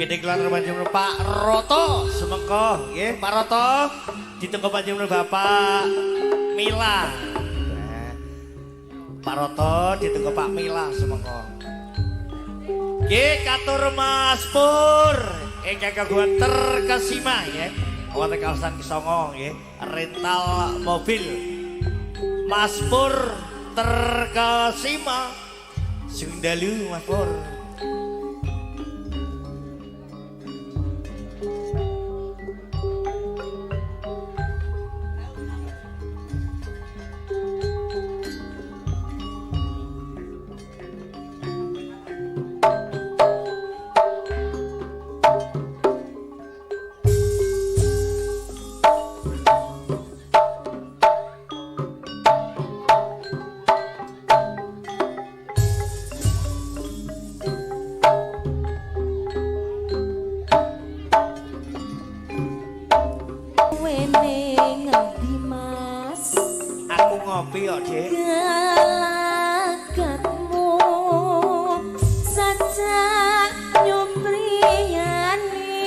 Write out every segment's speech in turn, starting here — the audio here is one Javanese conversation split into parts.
Gede kelan panjenengan Pak Roto Semengko nggih. Pak Roto ditenggo panjenengan Bapak Mila. Pak Roto ditenggo Pak Mila Semengko. Nggih katur Mas Pur ingkang kagungan terkesima nggih. Wonten kawasan Kisongo nggih, rental mobil. Mas Pur terkesima. Sugeng dalu Mas Pur. Ngopi kok, Dik. Gelagatmu sajak nyumriyani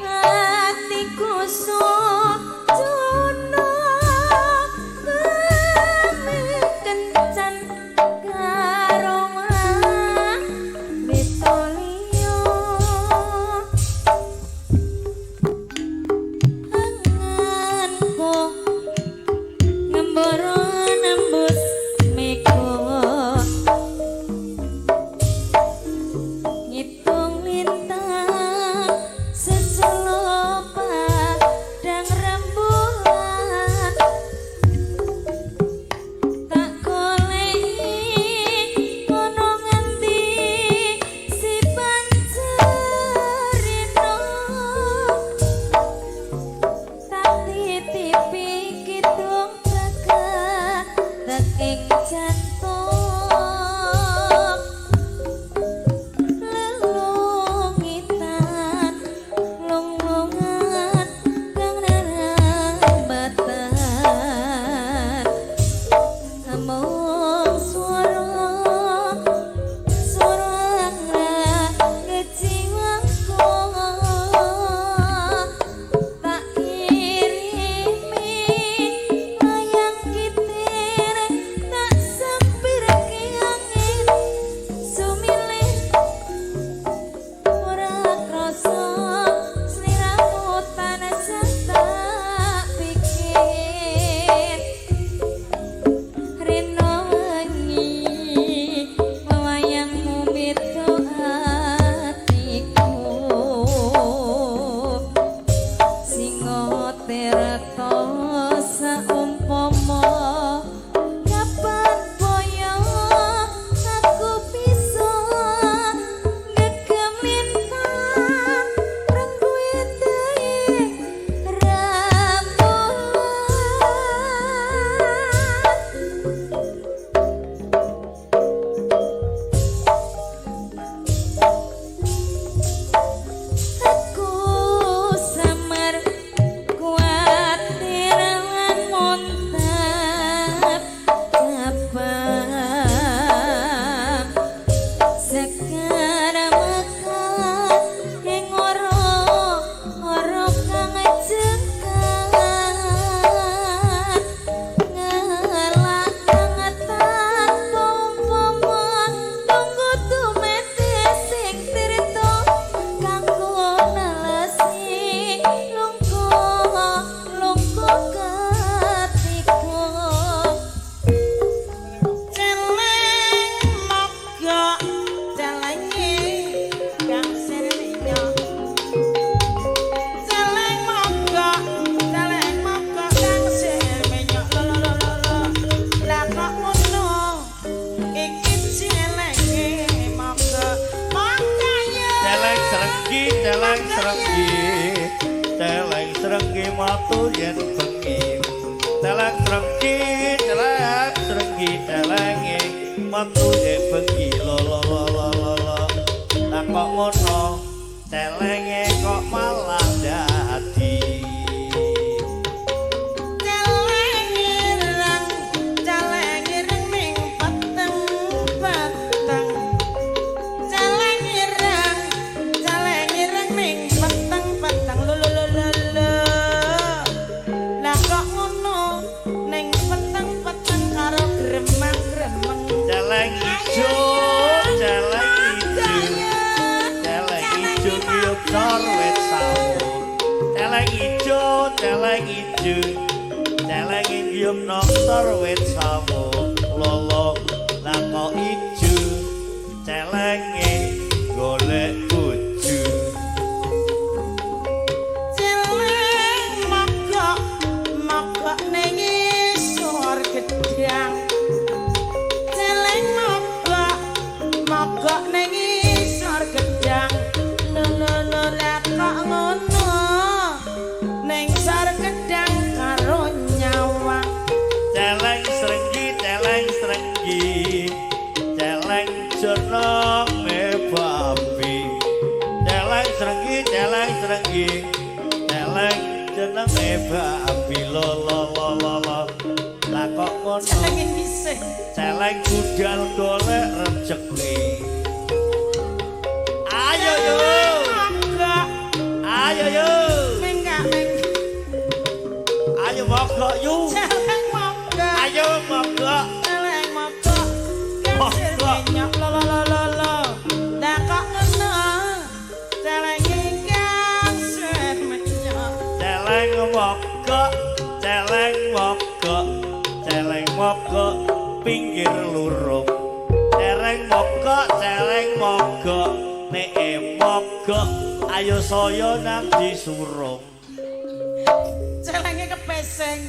atiku sujono kencan karo wanita liya. Celeng srenggi matu yen bengi. Celeng srenggi celenge matu yen bengi lo lo lo lo lo lo. Lah kok ngono celenge kok malah dadi celeng ireng ning peteng peteng. Guyub nang sor wit sawo lolo lah kok ijo celenge golek bojo. Celeng mogok mogok ning isor gedang. Celeng mogok mogok ning isor gedang. Lho lho lho, lah kok ngono, ning isor gedang karo nyawang. Celeng srenggi, celeng srenggi, celeng jenenge babi. Celeng srenggi, celeng srenggi, celeng jenenge babi. Lo lo lo lo lo, lah kok ngono. Celenge ngisih. Celeng budal golek rejeki. Ayo yo. Mogok. Ayo yo. Menggak menggak. Ayo mogok yu. Celeng mogok. Ayo mogok. Celeng mogok kasir Mogok. Menyok. Lo lo lo lo lo, lah kok ngono, celenge kasir menyok. Celeng mogok, celeng mogok, celeng mogok pinggir lurung. Celeng mogok, celeng mogok, nek mogok ayo saya nang disurung. Celenge kepeseng.